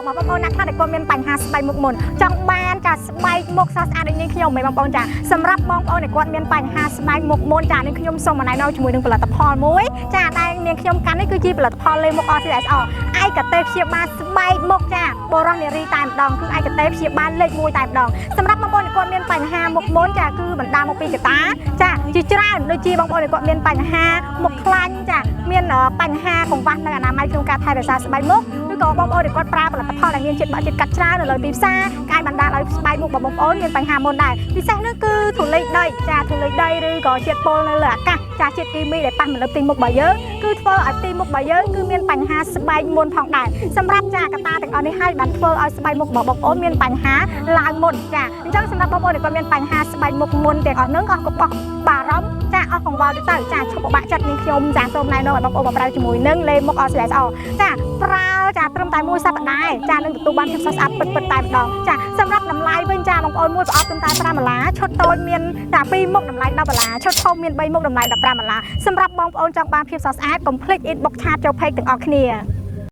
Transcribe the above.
បងប្អូនអ្នកខ្លះដែលគាត់មានបញ្ហាស្បែកមុខមុនចង់បានចាស្បែកមុខស្រស់ស្អាតដូចនេះខ្ញុំមិនបងប្អូនចាសម្រាប់បងប្អូនដែលគាត់មានបញ្ហាស្បែកមុខមុនចានេះខ្ញុំសូមណែនាំជាមួយនឹងផលិតផលមួយចាដែលនាងខ្ញុំកាន់នេះគឺជាផលិតផលលេមុខ RCSR ឯកទេសព្យាបាលស្បែកមុខចាបរោះនារីតែម្ដងគឺឯកទេសព្យាបាលលេខ1តែម្ដងសម្រាប់បងប្អូនដែលគាត់មានបញ្ហាមុខមុនចាគឺបណ្ដាលមកពីកត្តាចាជាច្រើនដូចជាបងប្អូនដែលគាត់មានបញ្ហាមុខខ្លាញ់ចាមានបញ្ហាកង្វះនៅអនាម័យក្នុងការថែរក្សាស្បែកមុខឬក៏បងប្អូនដែលគាត់ប្រើផលិតផលដែលមានជាតិបាក់ជាតិកាត់ច្រើននៅលើទីផ្សារកាយបណ្ដាលឲ្យស្បែកមុខរបស់បងប្អូនមានបញ្ហាមុនដែរពិសេសនោះគឺធូលីដីចាធូលីដីឬក៏ជាតិពុលនៅលើអាកាសចាជាតិគីមីដែលប៉ះមកលើផ្ទៃមុខរបស់យើងគឺធ្វើឲ្យផ្ទៃមុខរបស់យើងគឺមានបញ្ហាស្បែកមុនផងដែរសម្រាប់ចាកត្តាទាំងអស់នេះហើយបានធ្វើឲ្យស្បែកមុខរបស់បងប្អូនមានបញ្ហាឡើងមុនចាអញ្ចឹងសម្រាប់បងប្អូនដែលគាត់មានបញ្ហាស្បែកមុខមុនទាំងអស់ហ្នឹងក៏កុំបោះបារម្ភចាអស់កង្វល់ទៅទៅចាឈប់ពិបាកចិត្តនាងខ្ញុំចាសូមណែនាំឲ្យបងប្អូនមកប្រើជាមួយនឹងលេមុខ RCSO ចាប្រើចាត្រឹមតែមួយសប្តាហ៍ចានឹងទទួលបានភាពស្រស់ស្អាតពិតពិតតែម្ដងចាសម្រាប់តម្លៃវិញចាបងប្អូនមួយប្រអប់ត្រឹមតែ5ដុល្លារឈុតតូចមានចា2មុខតម្លៃ10ដុល្លារឈុតធំមាន3មុខតម្លៃ15ដុល្លារសម្រាប់បងប្អូនចង់បានភាពស្រស់ស្អាតកុំភ្លេច inbox chat ចូល page ទាំងអស់គ្នា។